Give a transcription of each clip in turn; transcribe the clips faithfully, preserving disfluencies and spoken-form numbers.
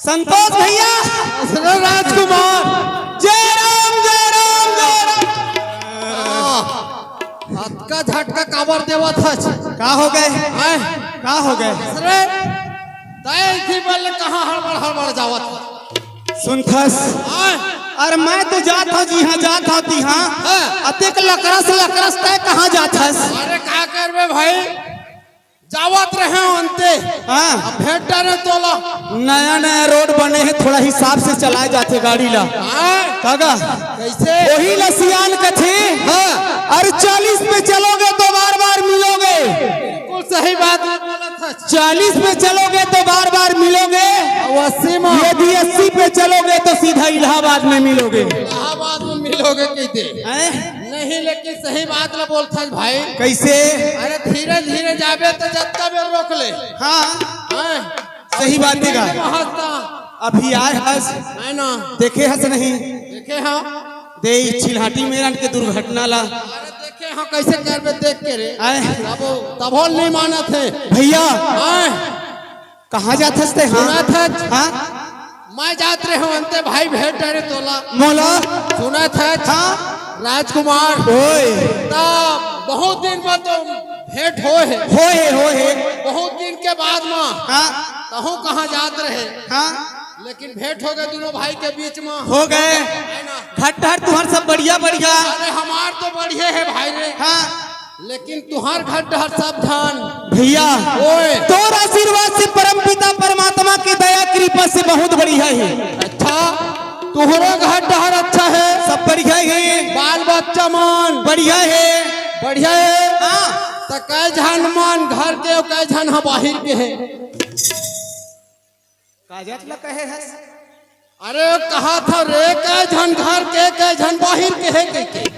संतोष भैया। राजकुमार। जय राम, जय राम, जय राम। अतका झटका काबर देवत हस? का हो गए? हैं? का हो गए? अरे, तय इसी बल कहाँ हड़बड़ हड़बड़ जावत? सुनथस। हैं? अरे मैं तो जात हूँ जी, हाँ जात हूँ ती हाँ। हाँ। अतेक लकरस लकरस तय कहाँ जात हस? अरे का करबे भाई, जावत रहे अंते। हाँ। अब भेंट डरे तोला। नया नया रोड बने हे, थोड़ा हिसाब से चलाए जाथे गाड़ी ला। हाँ। कागा? कैसे? वही ला सियान कथे। हाँ। अरे चालीस पे चलोगे तो बार बार मिलोगे। बिल्कुल सही बात बोला था। चालीस पे चलोगे तो बार बार मिलोगे। अब अस्सी में। यदि अस्सी पे चलोगे तो सीधा इलाहाबाद में मिलोगे। इलाहाबाद में मिलोगे कहते। हैं? नहीं, लेकिन सही बात ला बोलथस भाई। कैसे? अरे धीरे धीरे जाबे तो जत्ता बेर रोक ले। हाँ। हैं? सही बात हे गा। महत्ता। अभी आए हस। है ना? देखे हस नहीं? देखे हाँ। दे ई छिलहाटी मेरन के दुर्घटना ला। अरे देखे हाँ, कैसे करबे देख के रे। आए। तबो, तबो नहीं मानत हे। भैया। आए। कहाँ जात हस ते? हाँ? सुनत हस? हाँ? मैं जात रहे हूँ अंते भाई भेंट डरे तोला। मोला? सुनत हस? हाँ? राजकुमार। ओए। ता बहुत दिन में तो भेंट होए हे। होए हे, होए हे। बहुत दिन के बाद में। हाँ। तहूँ कहाँ जात रहे? हाँ। लेकिन भेंट हो गए दोनों भाई के बीच में। हो गए। है ना? घर डहर तुहर सब बढ़िया, बढ़िया। अरे हमार तो बढ़िया हे भाई रे। हाँ। लेकिन तुहार घर डहर सब धान। भैया, ओए। तोर आशीर्वाद से परमपिता परमात्मा की दया कृपा से बहुत बढ़िया हे। अच्छा, तुहरो घर डहर अच्छा हे? सब बढ़िया हे। बाल बच्चा मन? बढ़िया हे। बढ़िया हे? हाँ। त कै झन मन घर के, कै झन ह बाहिर के हे? काजत ल कहे हस? अरे कहा था रे, कै झन घर के, कै झन बाहिर के हे कह के।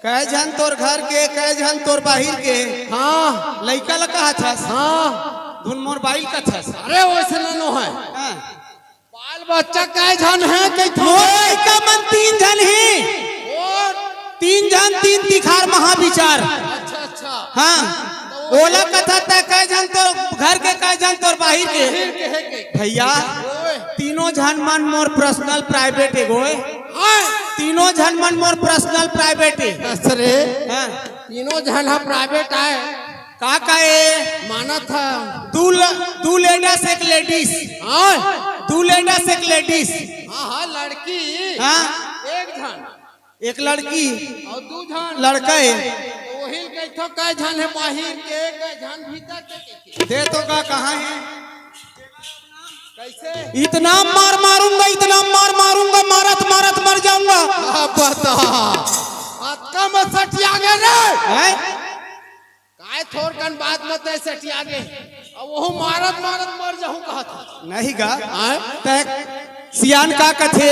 कै झन तोर घर के, कै झन तोर बाहिर के। हाँ। लइका ल कहा थस? हाँ। धुन मोर बाइल का थस। अरे वैसे ननो है। हाँ। बाल बच्चा कै झन हे कह थो? मोर लइका मन तीन झन हे। और? तीन झन तीन तिखार महाविचार। अच्छा, अच्छा। हाँ। ओला कथा तय कै झन तोर घर के, कै झन तोर बाहिर के। बाहिर के हे के? भैया, ओए। तीनों झन मन मोर पर्सनल प्राइवेट हे गोए। हाँ। तीनों झन मन मोर पर्सनल प्राइवेट हे। अरे, हाँ। तीनों झन ह प्राइवेट आए। का का हे? मानत ह। दू ल-, दू लेडस, एक लेडीज। हाँ। दू लेडस, एक लेडीज। हाँ, हाँ, लड़की। हाँ। एक झन। एक लड़की। और दू झन। लड़का हे। तो वही ल कहिथो, कै झन हे बाहिर के, कै झन भीतर के, के, के। दे तो का, कहाँ हे? कैसे? इतना मार मारूंगा, इतना मार मारूंगा, मारत मारत मर जाऊंगा। अब बता, अतका में सठिया गे रे। हैं? काय थोरकन बात में तय सठिया गे? अब वहू मारत मारत मर जाहूं कहत। नहीं गा। आय? तय सियान का कथे,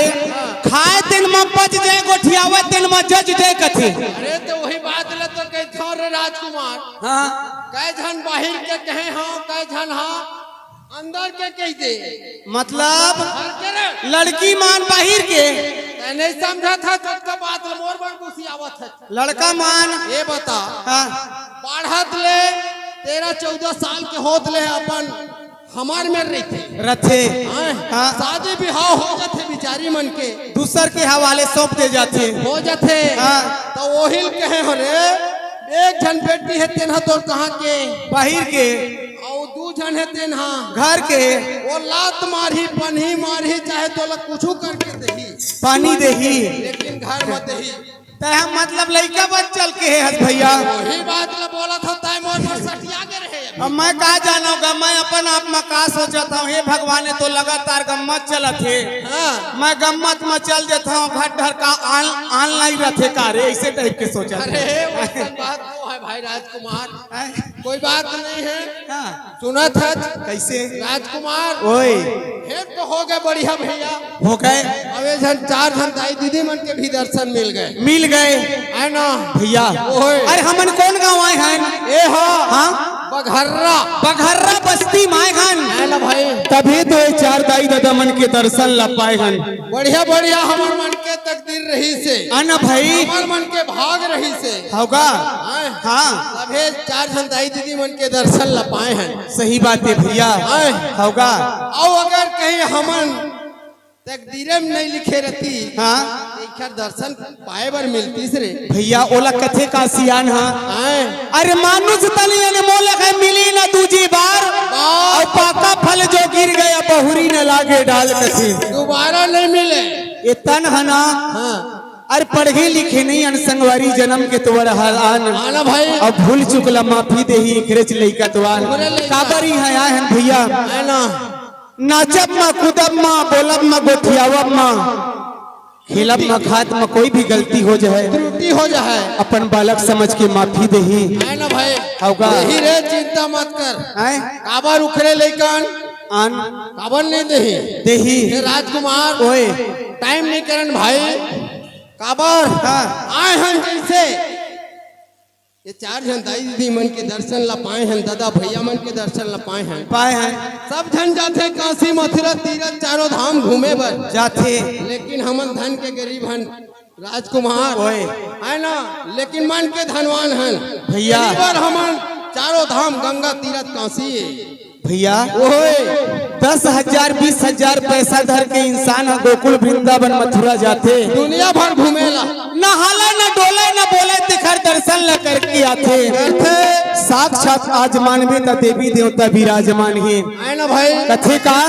खाए तेन म पच जाए, गोठियावे तेन म जच जाए कथे। अरे तो वही बात ल तो कहिथो रे राजकुमार। हाँ। कै झन बाहिर के कहे हो, कै झन हा अंदर के कह दे। मतलब? घर के रे। लड़की मन बाहिर के। तय नहीं समझत हस, तो बात ल मोर बर गुसियावत हस। लड़का मन। ये बता। हाँ। पढ़त ले तेरह चौदह साल के होत ले अपन हमार में रहिथे। रथे। हाँ। हाँ। शादी बिहाव हो जाथे बिचारी मन के। दूसर के हवाले सौंप दे जाथे। हो जाथे। हाँ। तो वही ल कहे हो रे, एक झन बेटी हे तेन ह तोर कहाँ के? बाहिर के। अउ दू झन हे तेन ह घर के। वो लात मारही, पनही मारही, चाहे तोला कुछु करके देही। पानी देही। लेकिन घर मत देही। तय हम मतलब लइका बच्चा ल कहे हस भैया। वही बात ल बोलत हस, तय मोर बर सठिया गे रहे अभी। अब मैं का जानव गा, मैं अपन आप म का सोचत हव, हे भगवान, ये तो लगातार गम्मत चलत हे। हाँ। मैं गम्मत म चल देत हव, घर डहर का ऑन-, ऑनलाइन रथे का रे, ऐसे टाइप के सोचत हव। अरे, वैसन बात नो है भाई राजकुमार। हैं? कोई बात नहीं है। हाँ। सुनत हस? कैसे? राजकुमार। ओए। भेंट तो हो गए बढ़िया भैया। हो गए। अब ये झन चार झन दाई दीदी मन के भी दर्शन मिल गए। मिल गए। है ना? भैया। ओए। अरे हमन कौन गाँव आए हैं? ए हा। हाँ? बघर्रा। बघर्रा बस्ती माय हन। है ना भाई? तभी तो ये चार दाई ददा मन के दर्शन ला पाए हन। बढ़िया, बढ़िया, हमर मन के तकदीर रहिसे। है ना भाई? हमर मन के भाग रहिसे। होगा? हाँ। हाँ। तभे चार झन दाई दीदी मन के दर्शन ला पाए हन। सही बात है भैया। हाँ। होगा? अउ अगर कहीं हमन तकदीरे में नहीं लिखे रहती, हाँ। एकर दर्शन पाए बर मिलतीस रे। भैया, ओला कथे का सियान हा। हाँ। अरे मानुष तन अनमोल है, मिली न दूजी बार। बार। अउ पाका फल जो गिर गया, बहुरी न लागे डाल कथे। दोबारा नहीं मिले। ये तन है ना। हाँ। अरे पढ़े लिखे नहीं अन संगवारी, जन्म के तोर हरान। हाँ ना भाई। अब भूल चुकला माफी देही, एकरेच लइका तोर। हमरे लइका। काबर ही है, आए हन भैया। है ना। नाचब म, कूदब म, बोलब म, गोठियावब म, खेलब म, खात म कोई भी गलती हो जाए, त्रुटि हो जाए। अपन बालक समझ के माफी देही। है ना भाई? हव का? यही रे, चिंता मत कर। हैं? काबर उखरे लइकन? आन? काबर नहीं देही? देही। हे राजकुमार, ओए। टाइम नहीं करन भाई। काबर? हाँ। आए हन जैसे ये चार झन दाई दीदी मन के दर्शन ला पाए हन, दादा भैया मन के दर्शन ला पाए हन। पाए हन। सब झन जाथे काशी मथुरा तीरथ चारों धाम घूमे बर। जाथे। लेकिन हमन धन के गरीब हन राजकुमार। ओए। है ना? लेकिन मन के धनवान हन। भैया। इही बर हमन चारों धाम गंगा तीरथ काशी। भैया, ओए। दस हजार, बीस हजार पैसा धर के इंसान ह गोकुल, वृंदावन, मथुरा जाथे। दुनिया भर घूमेला। न हाले, न डोले, न बोले, तेखर दर्शन ल करके आथे। करथे। साक्षात आज मानबे त देवी देवता विराजमान हे। आए ना भाई। कथे का?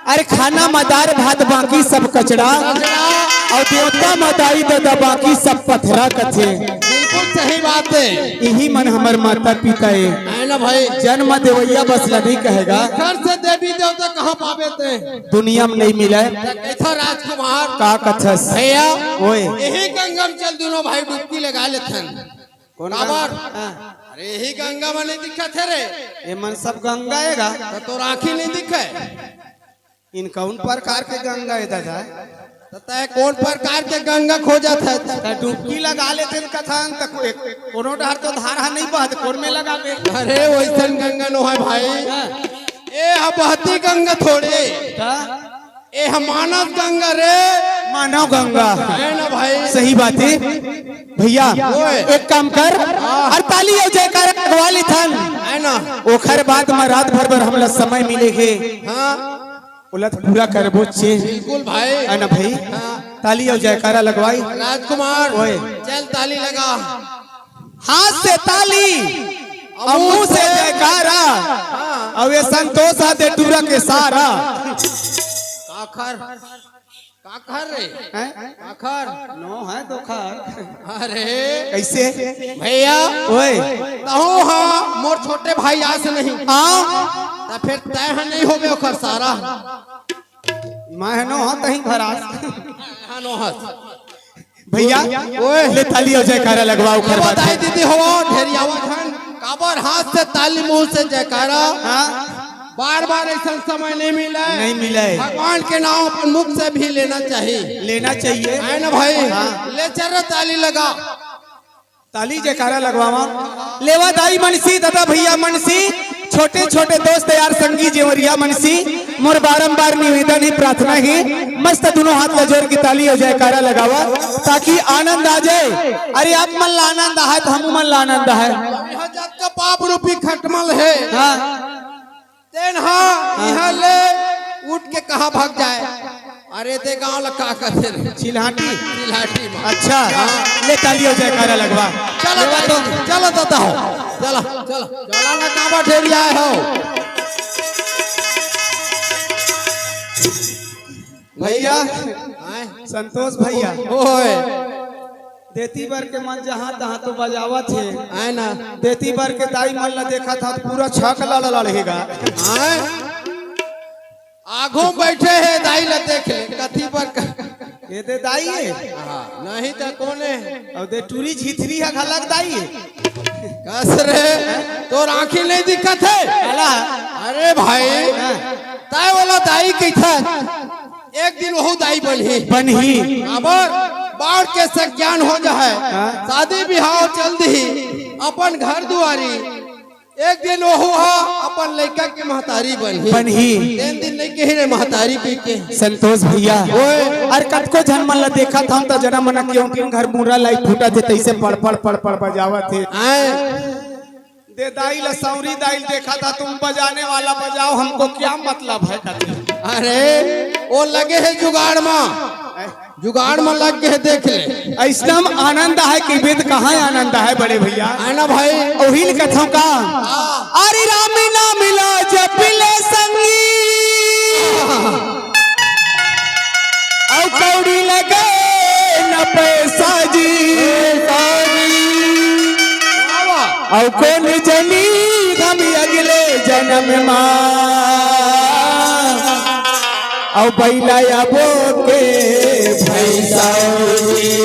अरे खाना म दार भात बाकी सब कचरा। कचरा। अउ देवता म दाई ददा बाकी सब पथरा कथे। बिल्कुल सही बात है। इही मन हमर माता पिता ए। है ना भाई? जन्म देवैया बस ल नहीं कहेगा। घर से देवी देवता कहाँ पावे ते? दुनिया में नहीं मिले। कैसा राजकुमार? का कथस? भैया, ओए। यही गंगा में चल, दोनों भाई डुबकी लगा लेथन। कौन काबर? गंगा? हाँ। अरे यही गंगा में नहीं दिखत है रे। ये मन सब गंगा है गा। तो तोर आँखी नहीं दिखे। इन कौन प्रकार के गंगा है दादा? त तय कौन प्रकार के गंगा खोजत है? त डुबकी लगा लेते न कथन, त को-, कोनो डहर तो धार ह नहीं बहत, कोन में लगाबे? अरे वैसन गंगा नो है भाई। हाँ। ए ह बहती गंगा थोड़े। त? ए ह मानव गंगा रे। मानव गंगा। है ना भाई? सही बात है। भैया, ओए। एक काम कर, हाँ। अरे ताली अउ जयकारा लगवा लेथन। है ना? ओखर बाद म रात भर बर हमला समय मिले हे। हाँ। ओला त पूरा करबो चे। बिल्कुल भाई। है ना भाई? हाँ। ताली अउ जयकारा लगवाई। राजकुमार, ओए। चल ताली लगा। हाथ से ताली, अउ मुंह से जयकारा। हाँ। अउ ये संतोष हा दे टूरा के सारा। काखर, काखर रे। हैं? काखर। नो है दोखर। अरे। कैसे? भैया। ओए। तहूँ हा मोर छोटे भाई आस नहीं। हाँ। त फिर तय ह नहीं होबे ओखर सारा। मैं ह नो हा तहीं भरास। हाँ, नो हस। भैया, ओए। ले ताली अउ जयकारा लगवाओ, ये खरबात बताई है। दीदी हो, ढेरियावा झन, काबर हाथ से ताली, मुंह से जयकारा। हाँ। बार-बार ऐसा समय नहीं मिला है। नहीं मिला है। भगवान के नाम अपन मुख से भी लेना चाहिए। लेना चाहिए। है ना भाई? हाँ। ले चल रे, ताली लगा। ताली जयकारा लगवावा। लेवा दाई मनसी, दादा भैया मनसी, छोटे-छोटे दोस्त यार संगी जेवरिया मनसी, मोर बारंबार निवेदन ही, प्रार्थना ही, मस्त दोनों हाथ ला जोर के ताली अउ जयकारा लगावा, ताकि आनंद आ जाए। अरे आप मन ला आनंद आहे त हमू मन ला आनंद आहे। यहाँ जतका पाप रूपी खटमल है, हाँ। तेन हा हाँ। यहाँ ले उठ के कहाँ भाग जाए? अरे ते गांव ला का कथे रे? चिल्हाटी। चिल्हाटी में। अच्छा। हाँ। ले ताली अउ जयकारा लगवा। चलो लेवा दादा, तो। चलो दादा हो। चलो, चलो। चलो ना, काबर ढेरिया हो। भैया, आए। संतोष भैया। ओए। देती बर के मन जहाँ तहाँ तो बजावत हे। आए ना। देती बर के दाई मन ला देखत हा त पूरा छक लड़ लड़ हे गा। आए। आगू बैठे हे दाई ला देख ले, कथी बर क-, ये दे दाई हे। हाँ, नहीं त कोन हे? अउ दे टूरी झिथरी हा घलक दाई हे। कस रे, तोर आँखी नहीं दिखत हे? अला। अरे भाई, हाँ। तय वाला दाई कइथन। एक दिन वहू दाई बनही। बनही। काबर बाढ़ के सज्ञान हो जाए, हाँ। शादी बिहाव चल दिही, अपन घर दुआरी, एक दिन ओहू ह अपन लइका के महतारी बनही। बनही। तेन दिन नइ कहे रे महतारी कहिके। संतोष भैया। ओए। अरे कतको झन मन ला देखत हन त जना मन क्यों क्यों घर मुर्रा लाई फूटत हे, तइसे पड़ पड़ पड़ पड़ बजावत हे। आए। दे दाई ला, सौरी दाई ला देखा था, तुम बजाने वाला बजाओ, हमको क्या मतलब है कथे। अरे, वो लगे हे जुगाड़ मा, जुगाड़ मा लग गे हे, देख ले। अइसना म आनंद आहे कि बेद कहाँ आनंद आहे बड़े भैया। है ना भाई? ओहिल कथों का। अरे राम नाम ला जप ले संगी, अउ कौड़ी लगे न पैसा जी। अउ कोन जनी हम अगले जनम मा, अउ बैला आबो के भैसा जी।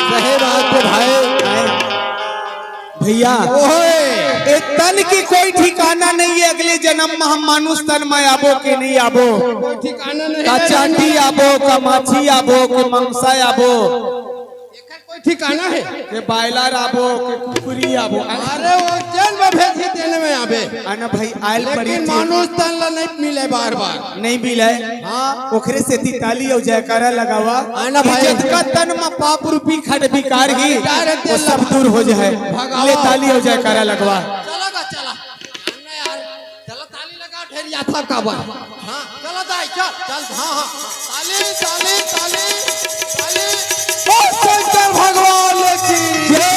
सही बात हे भाई। भैया, ओए। ए तन के कोई ठिकाना नहीं हे, अगले जनम मा हम मानुष तन मा आबो के नहीं आबो। कोई ठिकाना नहीं का हे। चांटी आबो, का माछी आबो, के मंगसा आबो। एकर कोई ठिकाना हे। के बायलर आबो, के कुकुरी आबो। अरे वो जेन मा भेजही तेन मा आबे। अना भाई आयल पड़ी लेकिन थी। मानुष तन ला नहीं मिले बार बार। नइ मिलय। हाँ। ओखरे सेती ताली अउ जयकारा लगावा। हाँ ना कि भाई। जतका तन म पाप रूपी खट विकार ही, विकार हे, वो सब दूर हो जाए। भगावा। ले ताली अउ जयकारा लगवा। चला गा, चला। ना यार, चला ताली लगा, ढेर याथा का बा। हाँ, चला दाई, चल, चल, हाँ, हाँ। ताली, ताली, ताली, ताली। ओ शंकर भगवान की जय।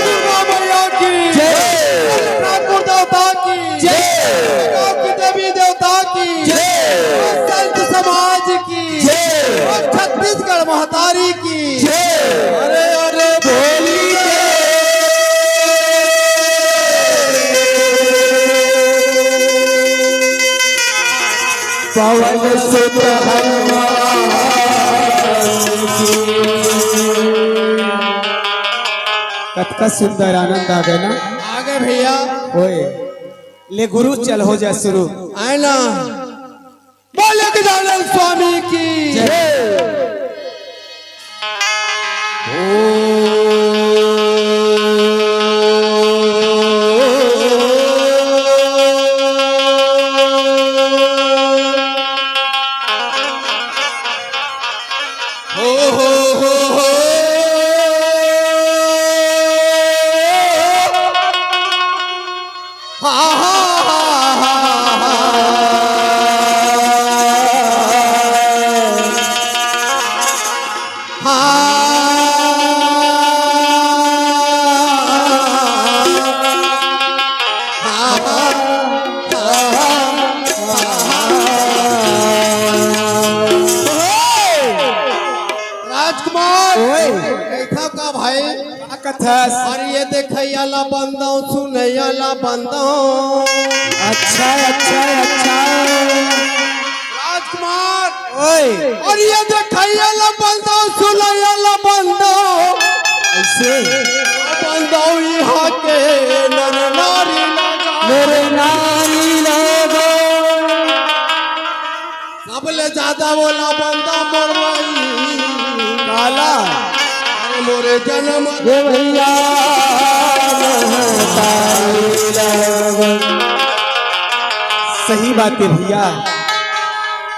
दुर्गा मैया की जय। ठाकुर देवता की जय। गाँव की देवी देवता की जय। संत समाज की जय। छत्तीसगढ़ महतारी की जय। अरे, अरे, भोली जय। पवन सुत हनुमान की। कतका सुंदर आनंद आ गे ना। आ गे भैया। ओए, ले गुरु चल हो जा शुरू। आए ना। बोले गजानन स्वामी की जय। राजकुमार, ओए। कइसा का भाई? का कथस? अरे ये देखइया ला बंदव, सुनइया ला बंदव। अच्छा, अच्छा, अच्छा। राजकुमार। ओए। अरे ये देखइया ला बंदव, सुनइया ला बंदव। अइसे? बंदव इहाँ के नर नारी लगा। नर नारी लगा। सबले ज्यादा ओला बंदा मोर माई। काला। अरे मोरे जनम ये भैया। सही बात हे भैया।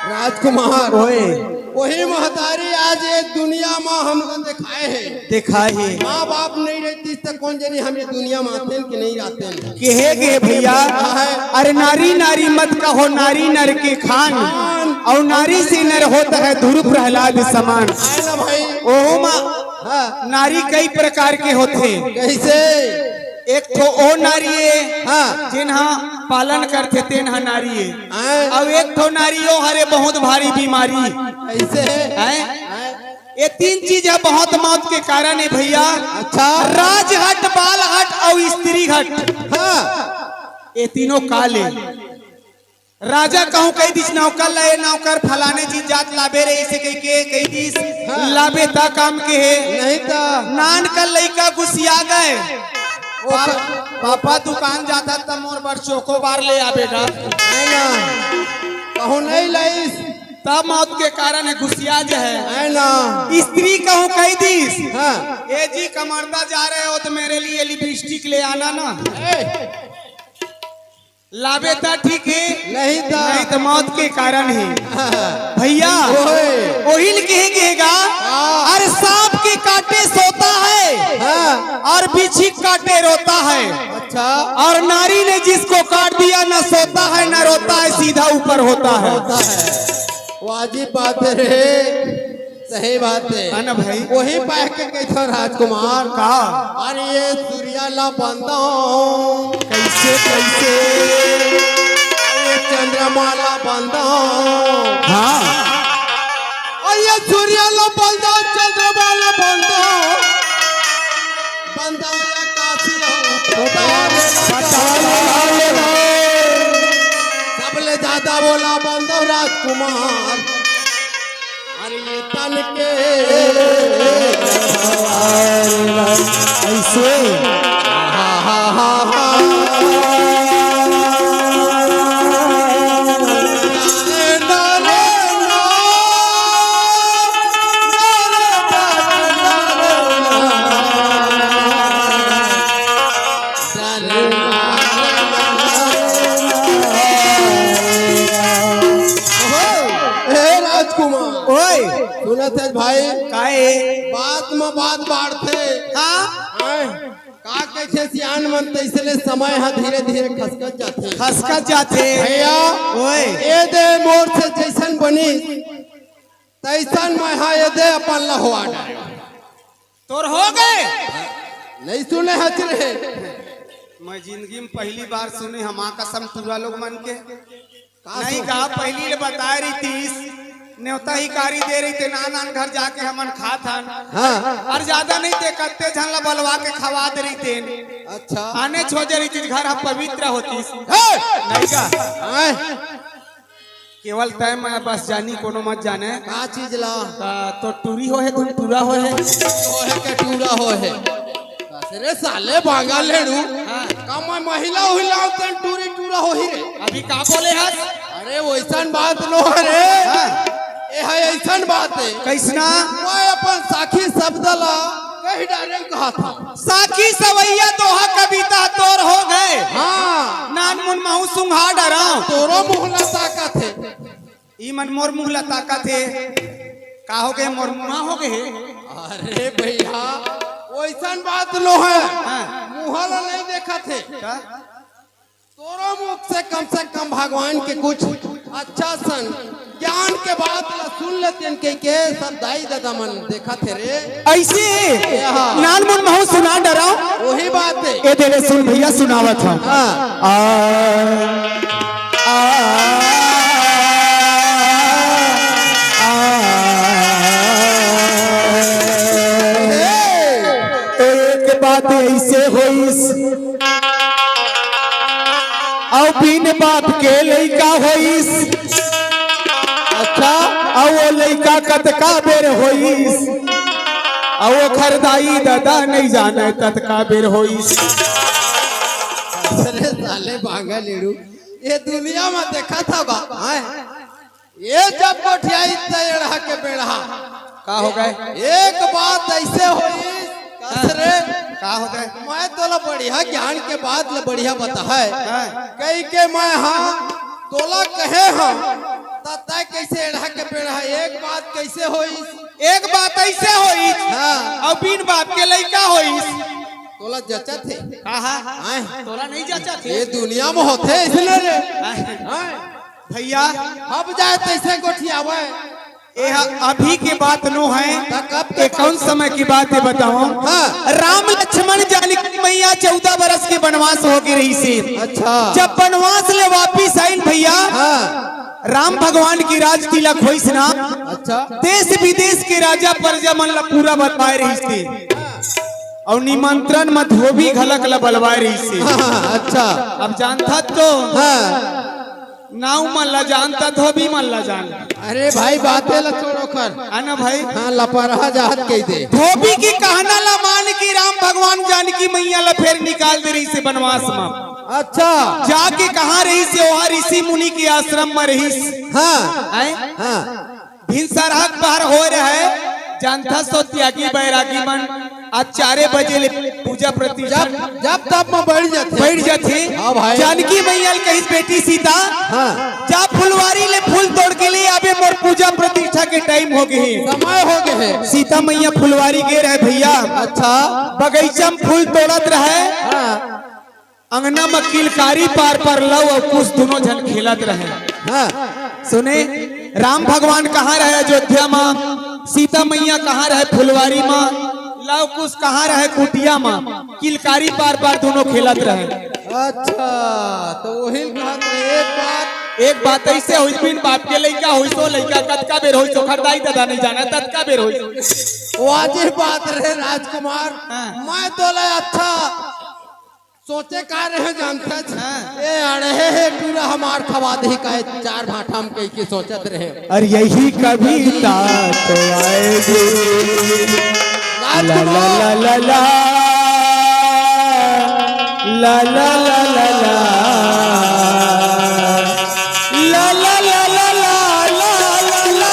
राजकुमार। ओए। वही महतारी आज ये दुनिया मा हमला देखाए हे। देखाए हे। माँ बाप नहीं रहतिस त कोन जनी हम ये दुनिया मा आतेन कि नहीं आतेन। कहे गे भैया, अरे नारी नारी मत कहो, नारी नर के खान, अउ नारी से नर होत है ध्रुव प्रहलाद समान। आए ना भाई। ओहू मा हाँ। नारी कई प्रकार के होथे। कइसे? एक ठो ओ नारी हे, हाँ। जेन हा पालन करथे, तेन हा नारी हे। हाँ। अउ एक ठो नारी ओ हरे बहुत भारी बीमारी। कइसे? हैं? हाँ। ये तीन चीज ह बहुत मौत के कारण हे भैया। अच्छा। राजहट, बालहट अउ स्त्री हट। हाँ। ये तीनों काल हे। राजा कहूँ कहि दिस नौकर ला, ए नौकर फलाने चीज जात लाबे रे, अइसे कहिके कहि दिस, हाँ। लाबे त काम के हे। नहीं त। नान का लइका गुसिया गे। ओ पा-, का- पापा दुकान जात हस त मोर बर चोकोबार ले आबे गा। नहीं ना। कहूँ नहीं लाइस। त मौत के कारण हे, गुसिया गे हे। है ना। स्त्री कहूँ कहि दिस। हाँ। ए जी, कमरदा जा रहे हो तो मेरे लिए लिपस्टिक ले आना ना। ए, लाबे त ठीक हे, नहीं त। नहीं त मौत के कारण हे। भैया, ओए। ओहिल कहे कहेगा, हाँ। अरे सांप के काटे सोता है हाँ। और बिच्छी काटे रोता है। अच्छा। और नारी ने जिसको काट दिया, ना सोता है, ना रोता है, सीधा ऊपर होता है। होता है। वाजिब बात है रे। सही बात है। है ना भाई? वही पाए के कहता राजकुमार। का? अरे ये सूर्या ला बंदो। कैसे, कैसे? अरे ये चंद्रमा ला बंदो। हाँ। अरे ये सूर्या ला बंदो, चंद्रमा ला बंदो। बंदो ये काशी हो। बताओ, बताओ। सबले ज्यादा बोला बंदो राजकुमार। अरे ये तन के ऐसे। हा, हा, हा, हा। ए राजकुमार। ओए। सुनत हस भाई? काहे? बात म बात बाढ़थे। हाँ? आय, का कहिथे सियान मन, तइसने समय ह धीरे-धीरे खसकत जाथे। खसकत जाथे। भैया, ओए। ए दे मोर से जइसन बनिस, तइसन मैं ह ए दे अपन ल होवा डारेंव। तोर हो गे? नहीं सुने हच रे। मैं जिंदगी में पहली बार सुने हँव, माँ कसम टूरा लोग मन के। का नहीं सुन- का, पहली ले बताए रहितिस, नेवता हिकारी दे रहिते, नान नान घर जाके हमन खात हन। हाँ। अउ ज्यादा नहीं ते कत्ते झन ला बलवा के खवा दे रहिते। अच्छा। आने छोजे रहितिस, घर ह पवित्र होतिस। हे! नहीं का? आय। केवल तैं मैं बस जानी, कोनो मत जाने। का चीज ला? त तोर टूरी होहे, धुन टूरा होहे। होहे के टूरा होहे। बस रे साले बांगा लेड़ू। हाँ। का मैं महिला उहिला तेन टूरी टूरा होही रे? अभी का बोले हस? अरे वइसन बात नो हे रे। हाँ। ए ह अइसन बात हे। कइसना? मैं अपन साखी शब्द ला कहि डारेंव कहत हँव। साखी सवैया दोहा कविता तोर हो गे। हाँ। नान मुन महूँ सुंघा डरँव। तोरो मुँह ला ताकत हे। ई मन मोर मुँह ला ताकत हे। का हो गे, मोर मुँह हो गे हे? अरे भैया, वइसन बात नो हे। हाँ। मुँह ला नहीं देखत हे। का? तोरो मुख से कम से कम भगवान के कुछ अच्छा सन ज्ञान के बात ला सुन लेतेन कहिके सब दाई ददा मन देखत हे रे। अइसे यहाँ। नान मुन महूँ सुना डरँव। वही बात हे। ए दे रे सुन भैया सुनावत हँव। हाँ। आ, आ, आ, आ, तो एक बात अइसे होइस, अउ बिन बाप के लइका होइस। अच्छा। अउ वो लइका कतका बेर होइस, अउ ओखर दाई ददा नइ जानय ततका बेर होइस। अरे साले बांगा लेड़ू, ये दुनिया म देखत हस बा, हैं? ये जब गोठियाइस त एड़हा के बेड़हा। का हो गे? एक बात अइसे होइस, कस रे? का हो गे? मैं तोला बढ़िया ज्ञान के बात ल बढ़िया बताहँव। हाँ। कहिके मैं ह तोला कहे हँव, त तैं कइसे एड़हा के बेड़हा? एक बात कइसे होइस? एक बात अइसे होइस, हाँ। अउ बिन बाप के लइका होइस। तोला जचत हे? का हा? आय। तोला नहीं जचत हे? ये दुनिया म होथे अइसने रे। आय। आय। भैया। अब जाए तइसे गोठियावय। ए ह अभी के बात नो हे। त कब के ए कौन समय की बात हे बतावँव? हाँ। राम लक्ष्मण जानकी मैया चौदह बरस के बनवास होके रहिस हे। अच्छा। जब बनवास ले वापिस आइन भैया, हाँ। राम भगवान की राज तिलक होइस ना, अच्छा। देश विदेश के राजा प्रजा मन ला पूरा बलवाए रहिस हे। अउ निमंत्रण म धोबी घलक ला बलवाए रहिस हे। हाँ, अच्छा। अब जानथस तो? हाँ। नाऊ मन ला जानथस, धोबी मन ला जानथस। अरे भाई, बाते ला छोड़ ओखर। हे ना भाई? हाँ, लपरहा जात कहि दे। धोबी के कहना ला मान के राम भगवान जानकी मैया ला फेर निकाल दे रहिस हे बनवास म। अच्छा। जाके कहाँ रहिस हे? ओहा ऋषि मुनि के आश्रम म रहिस। हाँ। हैं? हाँ। भिनसरहा के पहर होय रहय, जानथस तो त्यागी बैरागी मन आज चारे बजे ले पूजा प्रतिष्ठा जब, जब तब में बैठ जाथे। बैठ जाथे। हाँ भाई। जानकी मैया ल कहिस, "बेटी सीता, हाँ। जा फुलवारी ले फूल तोड़ के ले आबे, मोर पूजा प्रतिष्ठा के टाइम हो गे हे।" समय हो गे हे। सीता मैया फुलवारी गे रहे भैया। अच्छा। बगीचा में फूल तोड़त रहे। हाँ। अंगना म किलकारी पार पार लव अउ कुश दुनों झन खेलत रहे। हाँ। सुने, राम भगवान कहाँ रहे? अयोध्या म। सीता मैया कहाँ रहे? फुलवारी म। लव कुश कहाँ रहे? कुटिया म। किलकारी पार पार दुनों खेलत रहे। अच्छा, तो वही कहत रहे, एक बात। एक बात ऐसे होइस, बिन बाप के लइका होइस, तो लइका कतका बेर होइस, ओखर दाई ददा नहीं जाना, ततका बेर होइस। वाजिब बात रहे राजकुमार। हाँ। मैं तोला अच्छा सोचे का रहे जानथस? हाँ। ए अड़हे हे टूरा हमार खवा दही का चार भाठा म कहि के सोचत रहे। और यही कविता तो आएगी। राजकुमार। ला, ला, ला, ला, ला। ला, ला, ला, ला, ला। ला, ला, ला, ला।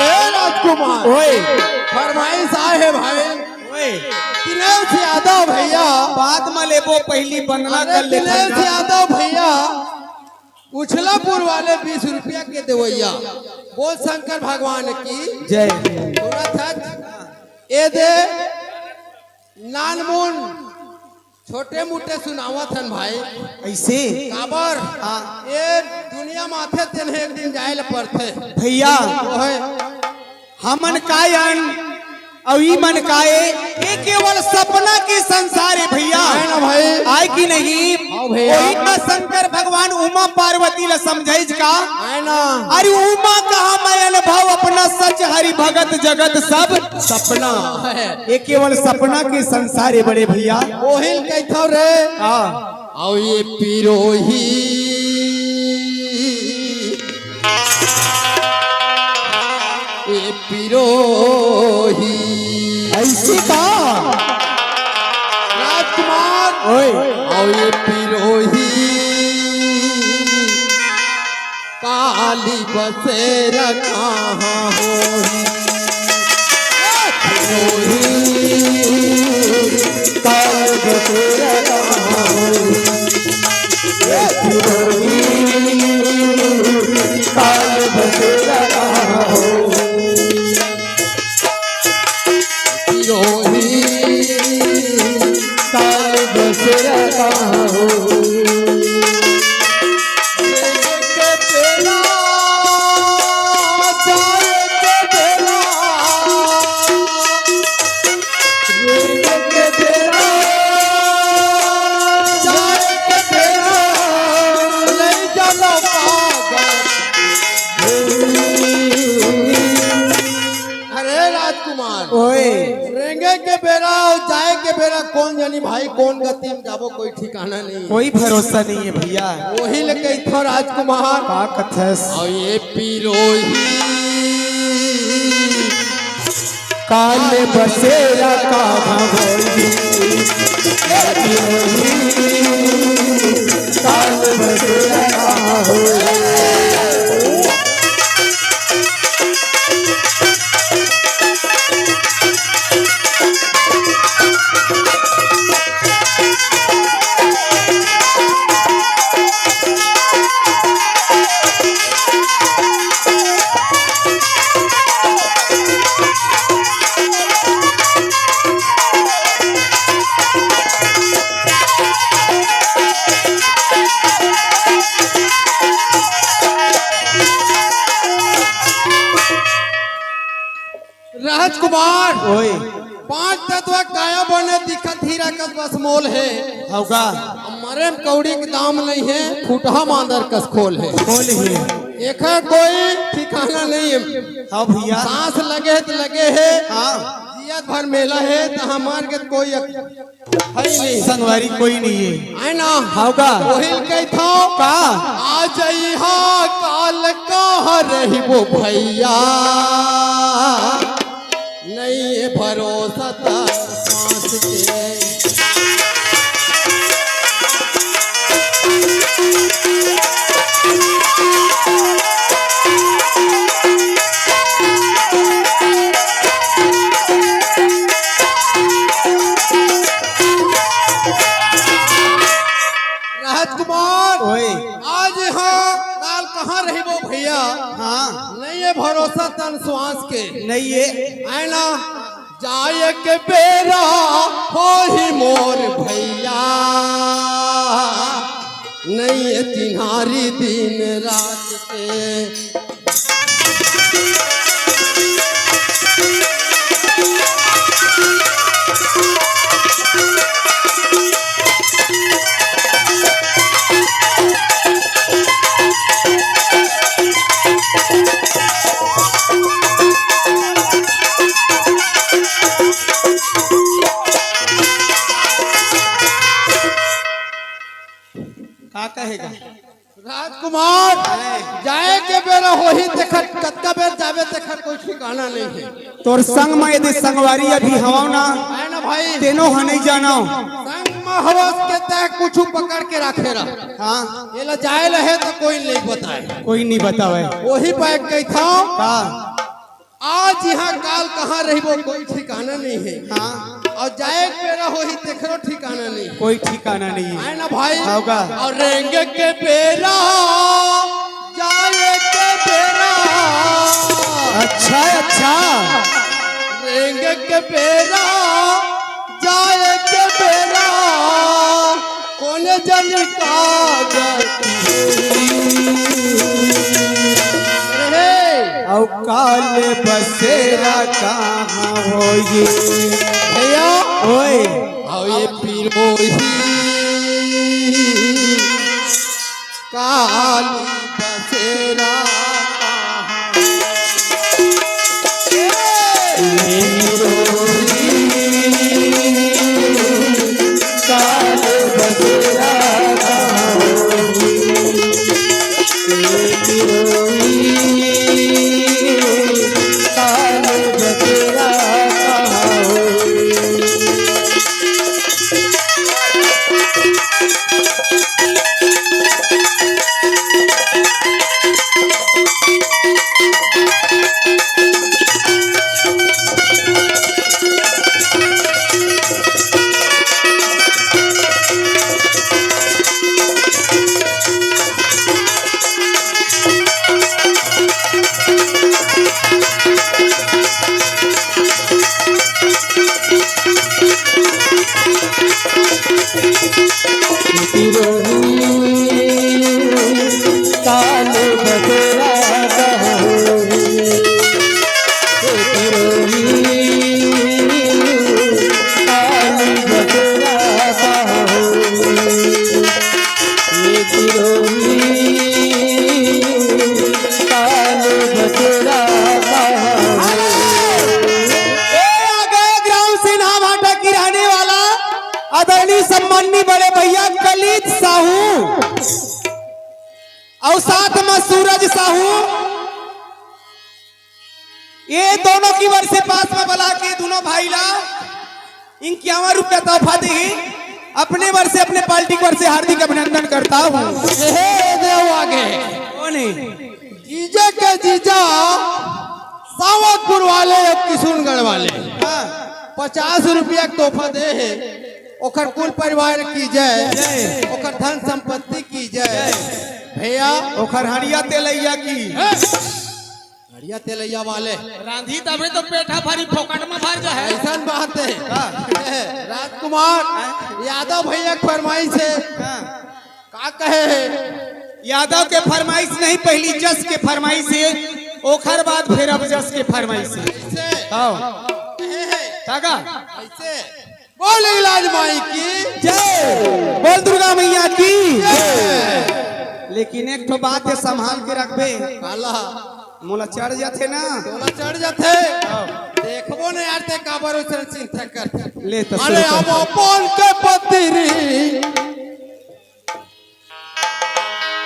ए राजकुमार। ओए। फरमाइश आए हे भाई। ओए। दिनेश यादव भैया। बाद म लेबो, पहिली बंदना अरे कर ले दिनेश यादव भैया, उछलापुर वाले बीस रुपया के देवैया, बोल शंकर भगवान की जय। सुनत हच? ए दे नानमुन छोटे मोटे सुनावत हन भाई। ऐसे? काबर? हाँ। ए दुनिया म आथे तेन एक दिन जाए ल पड़थे। भैया, ओहे। हमन काय अन अउ ई मन काय, ये केवल सपना के संसार हे भैया। आए ना भाई। आए कि नहीं? हाँ भैया। वही का शंकर भगवान उमा पार्वती ला समझाइस का? आए ना। अरे उमा कहा मैं अनुभव अपना सच हरि भगत जगत सब सपना। है। ये केवल सपना के संसार हे बड़े भैया। ओहिल कहिथव रे। हाँ। अउ ये पिरोही, ये पिरोही। ऐसे का? राजकुमार। ओए। अउ ये पिरोही, काली बसेरा कहाँ होही? होही, काली बसेरा कहाँ होही? होही, काली बसेरा कहाँ होही? होही, काली बसेरा कहाँ होही? अरे राजकुमार, ओए। रेंगे के बेरा अउ जाए के बेरा कोन जनी भाई कोन गति म जाबो, कोई ठिकाना नहीं। कोई भरोसा नहीं हे भैया। ओही ले कहिथव राजकुमार। का कथस? अउ ये पिरोही काल बसेरा कहाँ होही? ये पिरोही काल बसेरा कहाँ होही? राजकुमार, ओए। पांच तत्व काया बने दिखत हीरा कस बस मोल हे। हव का? मरे म कौड़ी के दाम नहीं हे, फुटहा मांदर कस खोल हे। खोल हे। एखर कोई ठिकाना नहीं हे। हाँ भैया। सांस लगे हे त लगे हे। हाँ। जियत भर मेला हे, त हमार के कोई अक-, है नहीं। संगवारी कोई नहीं हे। है ना? हव का? ओहिल कहिथव। का? आ जइहा काल कहाँ रहिबो भैया। नहीं हे भरोसा त सांस के। हाँ। नहीं है भरोसा तन श्वास के। नहीं है। है ना? जाए के बेरा होही मोर भैया, नहीं है चिन्हारी दिन रात के। का कहेगा? राजकुमार, जाए के बेरा होही, तेखर कतका बेर जाबे, तेखर कोई ठिकाना नहीं है। तोर संग म यदि संगवारी अभी हवव ना, है ना भाई? तेनो ह नहीं जानव। संग म हवस के तय कुछु पकड़ के राखे रह। हाँ। एला जाए लहे तो कोई नहीं बताए। कोई नहीं बतावे। वही पाए कहिथव। का? आज यहाँ काल कहाँ रहिबो, कोई ठिकाना नहीं है। हाँ। और जाए के बेरा होही, तेखरो ठिकाना नहीं। कोई ठिकाना नहीं। है ना भाई? होगा। और रेंगे के बेरा, जाए के बेरा। अच्छा, अच्छा। रेंगे के बेरा, जाए के बेरा, कोन जन का गति रे। अउ काल बसेरा कहाँ होही? भैया। ओए। अउ ये पिरोही काल बसेरा कहाँ होही? ए, आ गए ग्राम सिन्हा भाटा की रहने वाला आदरणीय सम्माननीय बड़े भैया कलीत साहू और साथ में सूरज साहू। ये दोनों की वर्षी पास में बुला के दोनों भाई ला इक्यावन रुपया तोहफा दी। अपने वर्ष से, अपने पार्टी वर्ष से हार्दिक अभिनंदन करता हूँ। हे देव आगे। कौन है? जीजा के जीजा सावतपुर वाले और किशुनगढ़ वाले। हाँ। पचास रुपया के तोहफा दे हे। ओखर कुल परिवार की जय, जय। ओखर धन संपत्ति की जय। जय। भैया। ओखर हड़िया तेलैया की। हड़िया तेलैया वाले। रांधी तभे तो पेट ह भारी फोकट में भर जा है। ऐसन बात है। हाँ। राजकुमार यादव भैया के फरमाइश है। हाँ। का कहे है? यादव के फरमाइश नहीं, पहली जस के फरमाइश है, ओखर बाद फिर अब जस के फरमाइश है। ऐसे? हाँ। कहे है? काका? ऐसे? बोल इलाज माई की। जय। बोल दुर्गा मैया की। जय। लेकिन एक ठो बात है, संभाल के रखबे। काला? मोला चढ़ जाथे ना। तोला चढ़ जाथे। हाँ। देखबो न यार, ते काबर उसन चिंता करथे। ले तो अरे सुन। अब अपन के पतिरी।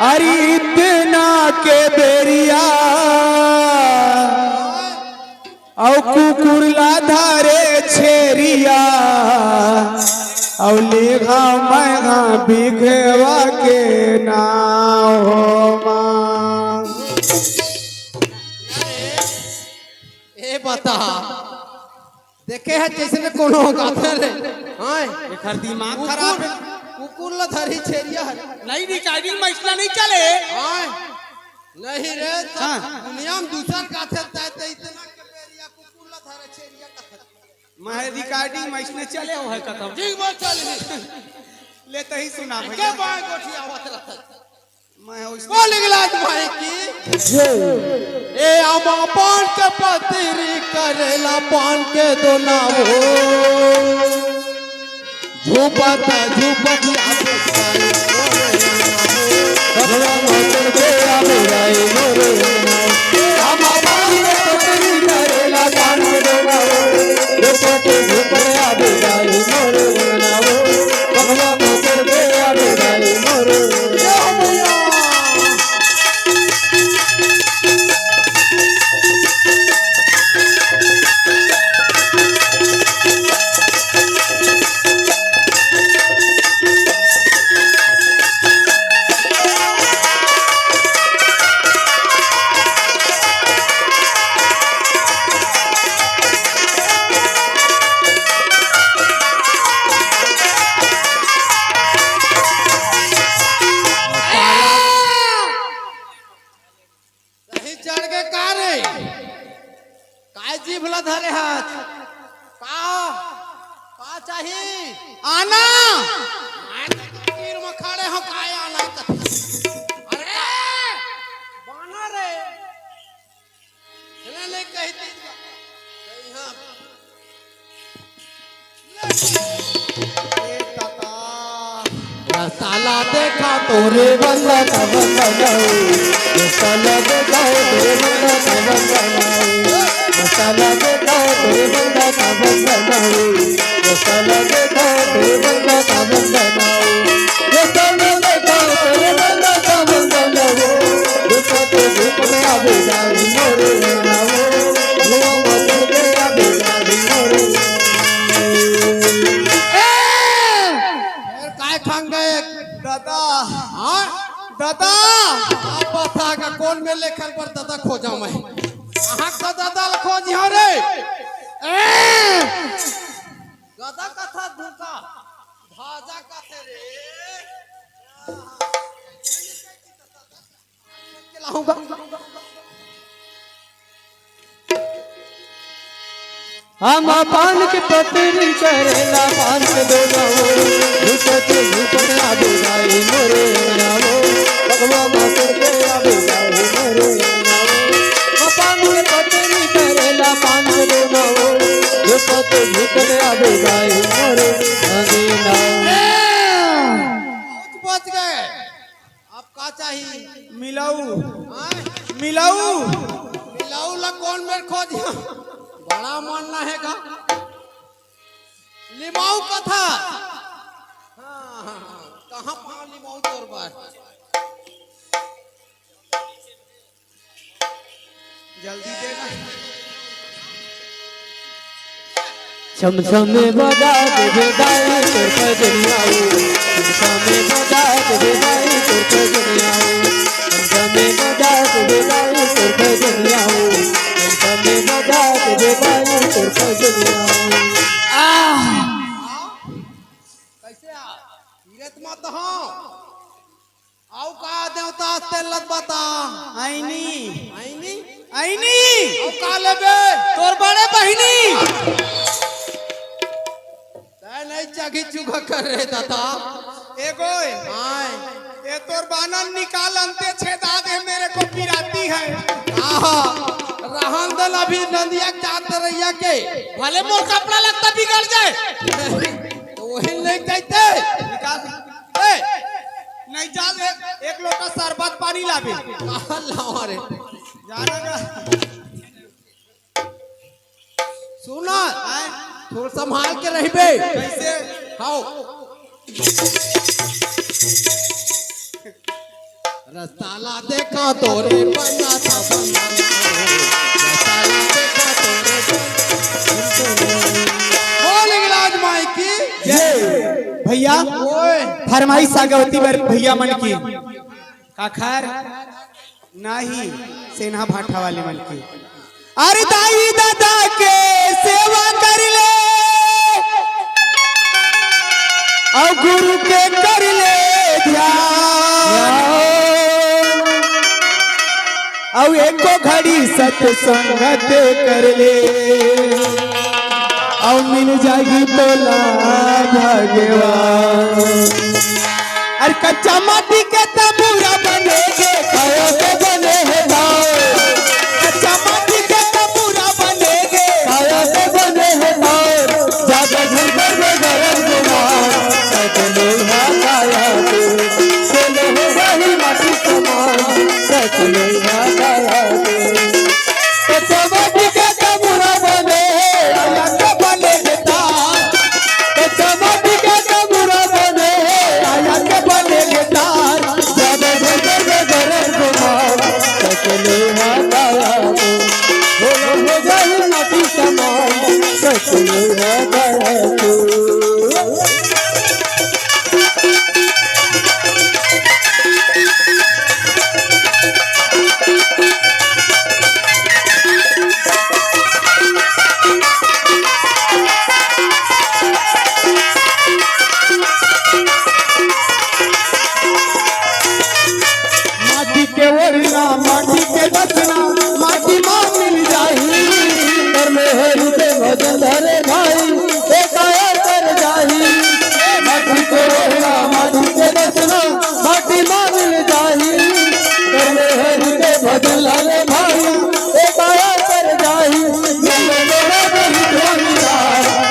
अरे इतना के बेरिया, अउ कुकुर ला धारे छेरिया, अउ लेघा मैहा बिघवा के नाव हो माँ। ए बता, देखे है जैसे में कोनो गाता रे। हाँ। एकर दिमाग कुकुर, खराब है। कुकुर ला धरी छेरिया है। नहीं, recording में इतना नहीं चले। हाँ। नहीं रे, सब हाँ। दुनिया में दूसर का थे, तै ते इतना के बेरिया कुकुर ला धरे छेरिया का थे। मैं recording में इसने चले हो है कथम। ठीक बात चल ही। ले तही सुना के भैया। बाय गोठी आवत रहत। मैं हो इसने बोल इलाज भाई की। ए आमा पान के पतरी करेला पान के दोना हो। झूपत झूपत आवे साई मोरे नामो। भगवान मोर के आवे साई मोरे नामो। हम पान के पतरी करेला पान के दोना हो। झूपत झूपत आवे साई मोरे नामो। भगवान मोर के आवे साई मोरे नामो। सही चढ़ के का रे? काय जीभ ला धरे हाथ? का? का चाही? आना। मैं तो तीर में खड़े हो, काय आना कथे? अरे, बानर रे। सुना नहीं कही तीर का। कहीं हाँ। रसाला देखा तोरे बंदा का बंदा नाऊ। रसाला देखा तोरे बंदा का बंदा नाऊ। रसाला देखा तोरे बंदा का बंदा नाऊ। रसाला देखा तोरे बंदा का बंदा नाऊ। रसाला देखा तोरे बंदा का बंदा नाऊ। देखा तो धूप में आवे जाई मोरे नाऊ। धुआं बदल के आवे जाई मोरे। ए! फेर काय ठान गए? दादा। हाँ? दादा। आप बता का कौन में लेकर पर दादा खोजा मैं? कहाँ का दादा ला खोज यहाँ रे? ए! दादा कथा धुका। भाजा कथे रे। हम पान के पतरी करेला पान के दोना हो। झूठे के झूठे आवे जाए मोरे नामो। भगवा मातर के आवे जाए मोरे नामो। हम पान के पतरी करेला पान के दोना हो। झूठे के झूठे आवे जाए मोरे नामो। पहुंच गए। अब का चाही? मिलाऊ। हाँ? मिलाऊ। मिलाऊ ला कौन मेर खोज? बड़ा मन ना है का? लिमाऊ कथा। हाँ, हाँ, हाँ। कहाँ पाँव लिमाऊ तोर बार? जल्दी देना। छमछम बजा दे दाई तोर पजनिया हो। छमछम बजा दे दाई तोर पजनिया हो। छमछम बजा दे दाई तोर पजनिया हो। छमछम बजा दे दाई तोर पजनिया हो। आह! कैसे आ? गिरत मत हो। आऊ का देवता तेल लत बता? आईनी। आईनी? आईनी। आऊ का लेबे? तोर बड़े बहिनी। तै नहीं चघी चुघा कर रे दादा। ए गोय। आय। ए तोर बानन निकाल अंते छेदा दे मेरे को पिराती है। आहा। रहन दन अभी नंदिया के जात रैया के। भले मोर कपड़ा लगता बिगड़ जाए। तो वही ले जाते। निकाल। ए, नहीं जा ले, एक लोटा शरबत पानी लाबे। कहाँ लावा रे? जाना ना। सुना, हैं? थोड़ा संभाल के रहिबे। कैसे? हाओ। रस्ता ला देखा तोरे बंदा था बंदा। रस्ता ला देखा तोरे बंदा। बोल हिंगलाज माई की। जय। भैया, ओए। फरमाइश आगवती बर भैया मन की। काखर नहीं, सेना भाठा वाले मन की। अरे दाई दादा के सेवा कर ले, और गुरु के कर ले ध्यान। अउ एको घड़ी सतसंगत कर ले, अउ मिल जाही तोला भगवान। अरे कच्चा माटी के तंबूरा बने गे, खाया के बने हे दार। कच्चा माटी के तंबूरा बने गे, खाया के बने हे दार। जादा झंझट में गरम गुमान, सच में हा काया के। सोले हो जाही माटी समान, सच में हा काया के। तो चमक के तंबूरा बने, आया के बने गे तार। तो चमक के तंबूरा बने, आया के बने गे तार। जादा झंझट में गरम गुमान, सच में हा काया के। सोले हो जाही माटी समान, सच में हा काया के। माटी के ओढ़ना, माटी के बसना, माटी मा मिल जाही। कर ले हे रुके भजन धरे भाई, ए काया कर जाही। माटी के ओढ़ना, माटी के बसना, माटी मा मिल जाही। कर ले हे रुके भजन धरे भाई, ए काया कर जाही।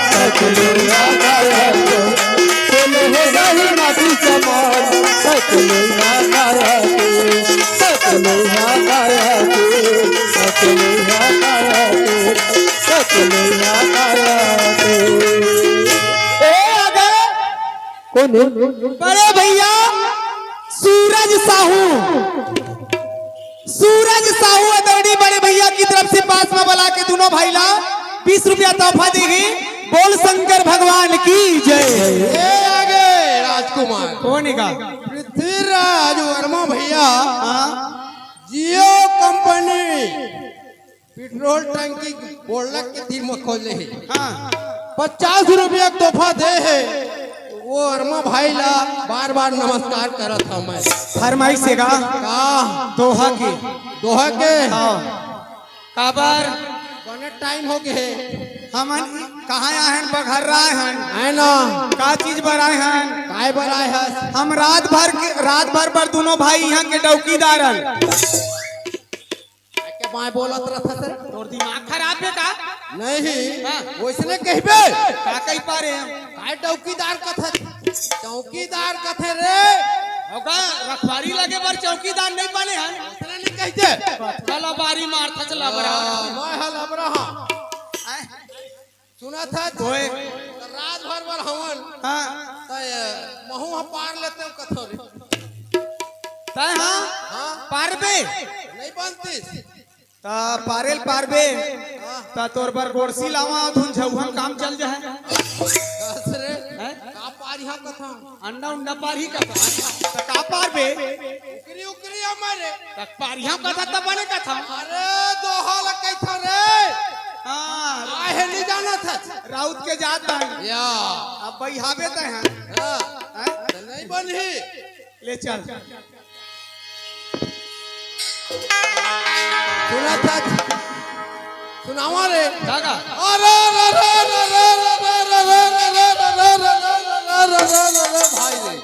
सच में हा काया के। सोले हो जाही माटी समान, सच में हा काया के। सच में हा काया के। सच में हा काया के। सच में हा काया के। ए, अगर कौन है? बड़े भैया सूरज साहू, सूरज साहू आदरणीय बड़े भैया की तरफ से पास में बुला के दोनों भाई ला बीस रुपया तोहफा देही। बोल शंकर भगवान की जय। ए आगे राजकुमार। कौन है का? पृथ्वीराज वर्मा भैया। हाँ। जियो कंपनी पेट्रोल टंकी बोलक के तीर में खोले हे। हाँ। पचास रुपया के तोहफा दे हे। वो वर्मा भाई ला बार बार नमस्कार करत हूँ मैं। फरमाइश हे का? का? दोहा के। दोहा के? हाँ। काबर? बने टाइम हो गए हे। हमन कहाँ आए हन? बघर्रा आए हन। है ना? का चीज बर आए हन? काय बर आए हस? हम रात भर के, रात भर बर दोनों भाई यहाँ के डौकीदार हन। के माय बोलत रहत हस रे? तोर दिमाग खराब हे का? नहीं, हाँ। वैसने कहबे। का कहि पारे हम? काय डौकीदार कथस? चौकीदार कथे रे। ओका रखवारी लगे बर चौकीदार नहीं बने हन। वैसने नहीं कहते। चला बारी मार था, चला बरा। हाँ, मैं हल अब रहा। आय। सुनत हस? ओए। रात भर बर हवन। हाँ। त, अ, महू ह पार लेते हूँ कथो रे। तय हाँ? हाँ। पारबे? नहीं बनतीस। त पारेल पारबे। हाँ। त तोर बर गोरसी लावा, धुन झौहन काम चल जाए। कस रे? हैं? का पारिहा कथा? अंडा उंडा पारही कथा। त का पारबे? उकरी उकरी हमारे। त पारिहा कथा त बने कथा। अरे दोहा ल कथा रे। हाँ। आहे नहीं जानत हस। राउत के जात हन। या। अब बइहाबे तय हन। हाँ। हैं? त नहीं बनही। ले चल। सुनत हस? सुनावा रे। का का? अरे, अरे, भाई रे।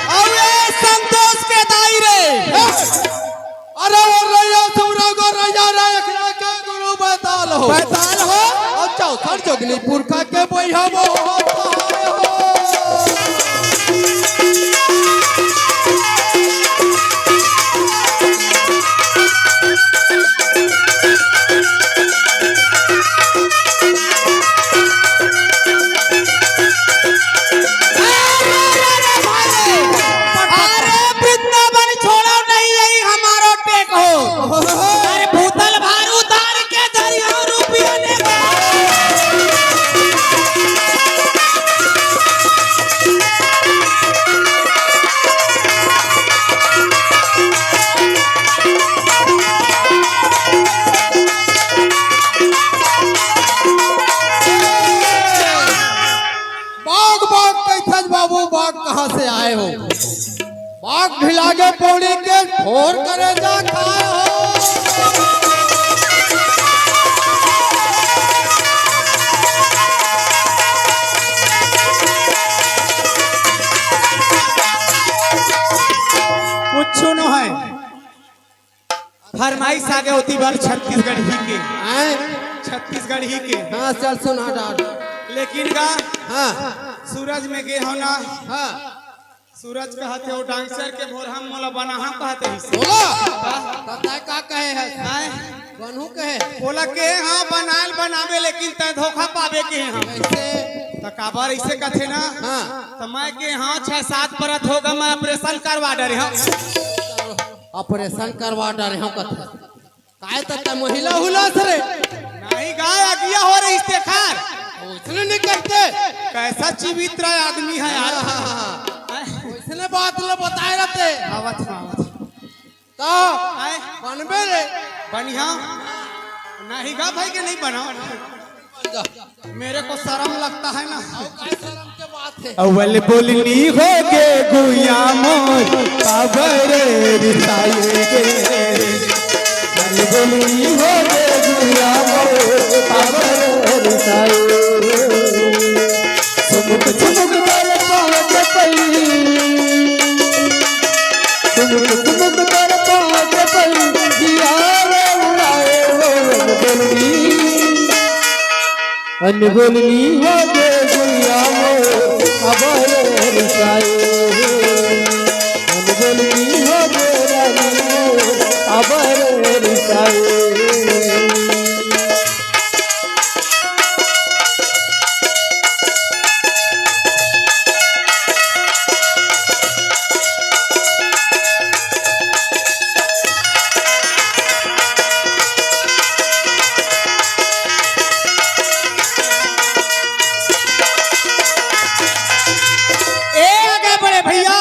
अउ ए संतोष के दाई रे। अरे, ओ रैया, सुमरा गो रैया रे, एकरा के गुरु बैताल हो। बैताल हो। अउ चौसठ जोगनी पुरखा के बइहाबो होता है हो। अरे वृंदावन छोड़ो नहीं, यही हमारो टेक हो। अरे भूतल भारू उतार के दरिया रुपया ने बाघ, बाघ कैथस बाबू, बाघ कहाँ से आए हो? बाघ ढिला के पौड़ी के ठोर करे जा खाए हो। फरमाइश आगे होती बार छत्तीसगढ़ी के। आए? छत्तीसगढ़ी के। हाँ, चल सुना डार। लेकिन गा, हाँ। सूरज में गे हो ना, हाँ। सूरज कहत हे, वो डांसर के भोरहा मोला बनाहा कहत हे। बोला। तब तय का कहे है? आए? बनहू कहे। बोला के हाँ, बनाल बनाबे, लेकिन तय धोखा पाबे के हाँ। कैसे? त काबर ऐसे कथे ना? हाँ। त मैं के हाँ, छह सात परत होगा, मैं ऑपरेशन करवा डरे हूँ। ऑपरेशन करवा डरे हूँ कथे। काय त तय महिला हुलास रे? नहीं गा, अगिया हो रही तेखर। उसने नहीं करते। कैसा चिवित्र आदमी है यार। हाँ, हाँ, हाँ। हैं? उसने बात लो बताए रहते। आवत हूँ, आवत हूँ। तो आए? बनबे रे। बनिहा। नहीं गा भाई के नहीं बनाओ। मेरे को शर्म लगता है ना। अउ काय शर्म के बात है? अव्वल बोलनी हो गे गुया मोर, काबर रिसाए गे। अव्वल बोलनी हो गे गुया मोर, काबर रिसाए गे। सुमुक सुमुक दर पावत पई। सुमुक सुमुक दर पावत पई। जिया रे उड़ाए वो बोलनी। अनबोलनी हो गे गुया मोर, अबर रिसाए। अनबोलनी हो गे रानी मोर, अबर रिसाए। ए आगे बड़े भैया,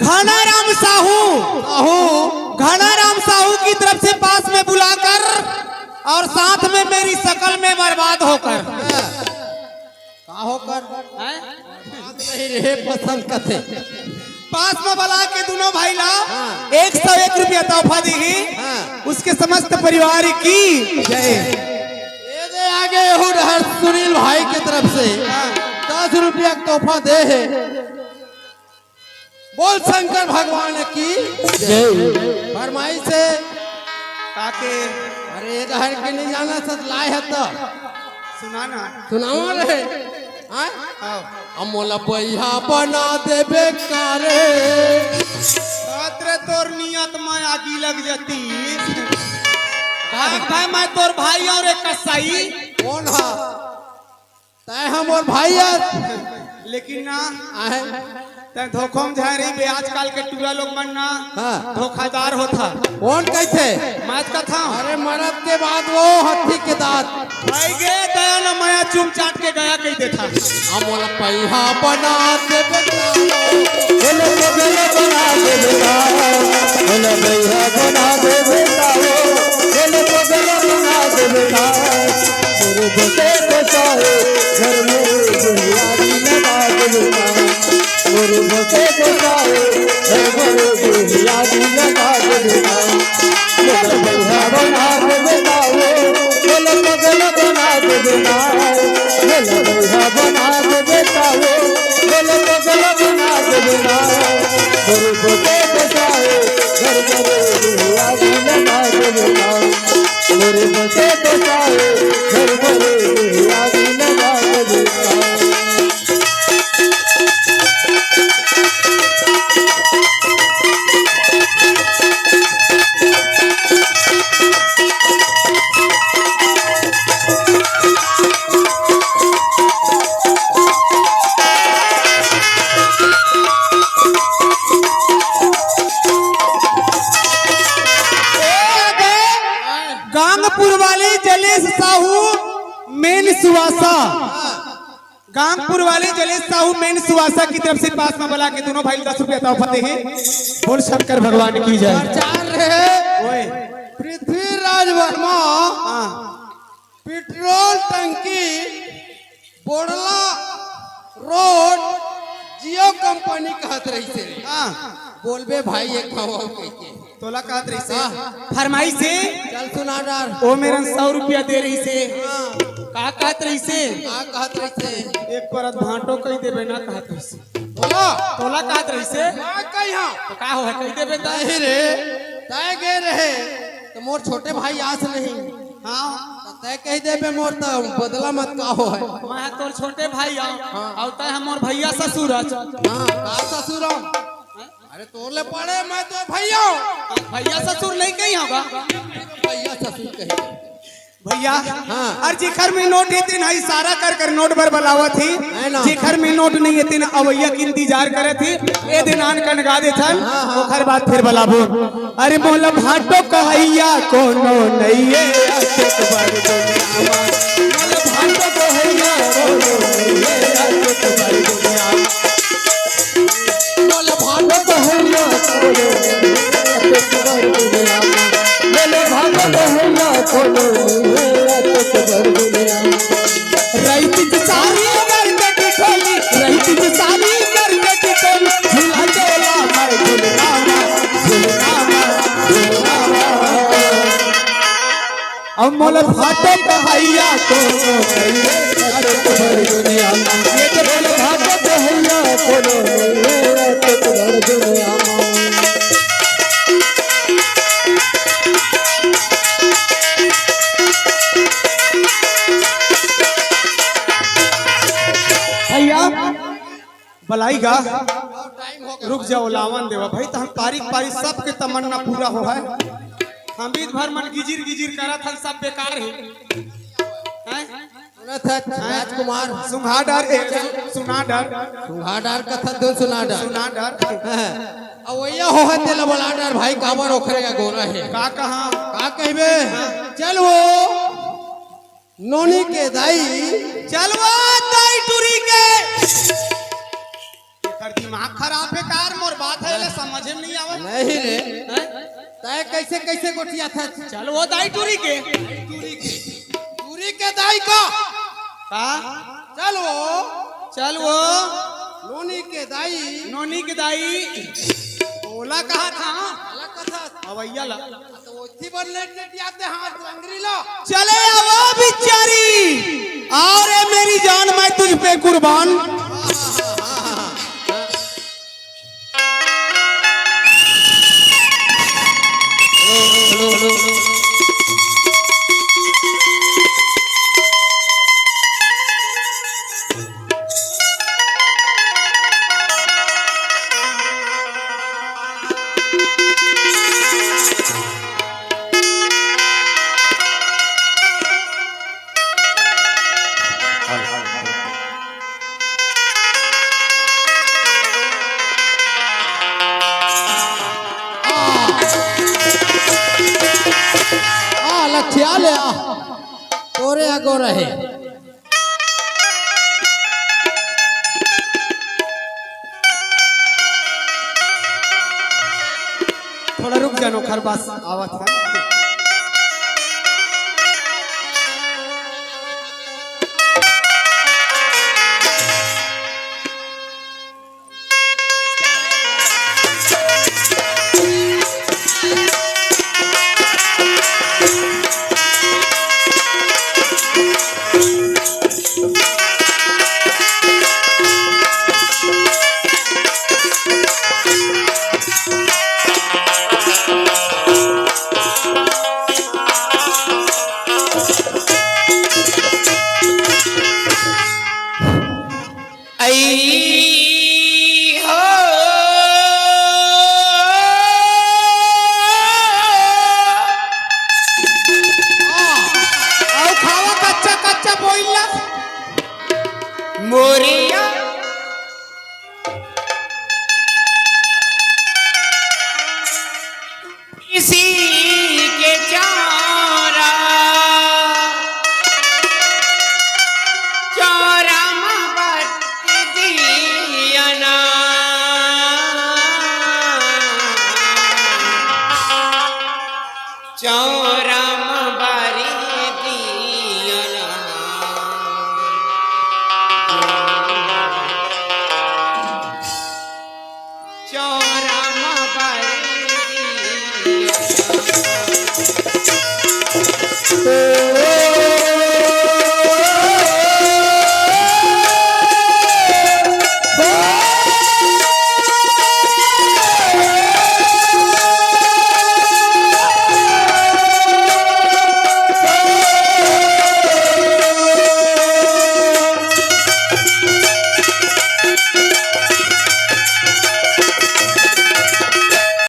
घनाराम साहू, साहू। घनाराम साहू की तरफ से पास में बुलाकर और साथ में मेरी शकल में बर्बाद होकर। का होकर? हैं? बात नहीं रहे पसंद कथे। पास में बला के दोनों भाई ला हाँ। एक सौ एक रुपया तोहफा दीही। हाँ। उसके समस्त परिवार की जय। ये दे आगे हो रहर सुनील भाई की तरफ से हाँ। दस रुपया तोहफा दे है। बोल शंकर भगवान की जय। फरमाइश है। ताके अरे घर के नहीं जाना सच लाए है तो सुना ना। सुनावा रे। हाँ? आओ। अमोला पैहा बना देबे का रे। बात रे तोर नियत में आगी लग जाती। भाग भाई मैं तोर भाई और एक कसाई। कौन हा? तय हमर भाई यार। लेकिन ना, आहे। तय धोखो में झारी बे, आजकल के टूरा लोग मन ना, हाँ। धोखादार होथा। कौन कहथे? मैं कथा। अरे मरद के बाद वो हथी के दांत। भाई गे दया न मया चुम चाट के गया कही देथा। अमोला पैहा बना देबे। बोले पगला बना देबे। बोले पैहा बना देबे। बोले पगला बना देबे। मोर बसे बसाए घर में दुनियारी लगा देबे। मोर बसे बसाए घर में दुनियारी लगा देबे। बोले पैहा बना देबे। बोले पगला बना देबे। बोले पैहा बना देबे। बोले पगला बना देबे। मोर बसे बसाए घर में दुनियारी लगा देबे। मोर बसे बसाए घर भरे आगी लगा देबे। गांगपुर वाली जलेश साहू मेन सुवासा। गांगपुर वाली जलेश साहू मेन सुवासा की तरफ से पास में बला के दोनों भाई दस रुपया तोहफा दे हैं। बोल शंकर भगवान की जय। प्रचार रहे। ओए। पृथ्वीराज वर्मा। हाँ। पेट्रोल टंकी बोड़ला रोड जियो कंपनी कहत रहिसे। हाँ। बोलबे भाई एक हवा कहिके। तोला कहत रहिसे। हाँ। फरमाइश है। चल सुना डार। ओ मेरन सौ रुपया दे रहिसे। हाँ। का कहत रहिसे? का कहत रहिसे? एक परत भांटो कही देबे ना कहत रहिसे। बोला। तोला कहत रहिसे। का कही हाँ? तो का हो है कही देबे त? नहीं रे। तय गे रहे त मोर छोटे भाई आस नहीं। हाँ। त तय कहि देबे मोर त बदला मत का हो है। मैं तोर छोटे भाई आंव। हाँ। अउ तय ह मोर भैया ससुर हच। हाँ, का ससुर हो? अरे तोर ले बड़े मैं तो भैया हूँ। भैया ससुर नहीं कही होगा। भैया ससुर कही। भैया, हाँ। अरे जेखर में नोट हे तेन ह इशारा कर कर नोट बर बलावत ही। है ना? जेखर में नोट नहीं हे तेन अवैया के इंतजार करत ही। ए दे नान कन गा देथन, हाँ, हाँ। ओखर बाद फिर बलाबो। अरे मोला भाटो कहैया कोनो नइये, अतेक बड़ दुनिया मा। मोला भाटो कहैया कोनो नइये, अतेक बड़ दुनिया मा। मोला भाटो कहैया कोनो नइये, अतेक बड़ दुनिया मा। मोला भाटो कहैया कोनो नइये, अतेक बड़ दुनिया मा। रहितिस सारी करके ठिठोली, रहितिस सारी करके ठिठोली, झूला झूला मैं झूलना मा, झूलना मा, झूलना मा। अब मोला भाटो कहैया कोनो नइये, अतेक बड़ दुनिया मा। ये तो मोला भाटो कहैया कोनो नइये, अतेक बड़ दुनिया मा। भैया, बलाई गा। रुक जाओ, लावन देवा भाई, त हम तारीख पारी सबके तमन्ना पूरा हो है। हम बीच भर मन गिजिर गिजिर करत हन, सब बेकार है। हैं? सुनत है राजकुमार। सुंघा डर, ए, सुना डर। सुंघा डर कथा दो सुना डर। सुना डर। हैं। अब वैया हो है तेला बला डर भाई, काबर ओखरे का गोरा है। का कहा? का कहबे? चल वो। नोनी के दाई। चलवा दाई टूरी के। एकर दिमाग खराब हे कार, मोर बात हे, एला समझे में नहीं आवत। नहीं रे। हैं? तय कैसे, कैसे गोठियाथस? चलवा दाई टूरी के। टूरी के, टूरी के दाई का। का? चलवा। चलवा। नोनी के दाई। नोनी के दाई। ओला कहा था? ओला कहा था? अवैया ला। तो ओथी बर लेट लेट आते हाथ लंगरी लो। चले आवा बिचारी, आओ रे मेरी जान, मैं तुझ पे कुर्बान। आ, लठिया ले आ, तोरे आगो रहे। थोड़ा रुक जानो, खरबास आवत है। आई हो। आओ खावा कच्चा कच्चा बोइला। मोरिया इसी के चारा, चारा मा बत्ती दिया ना। चारा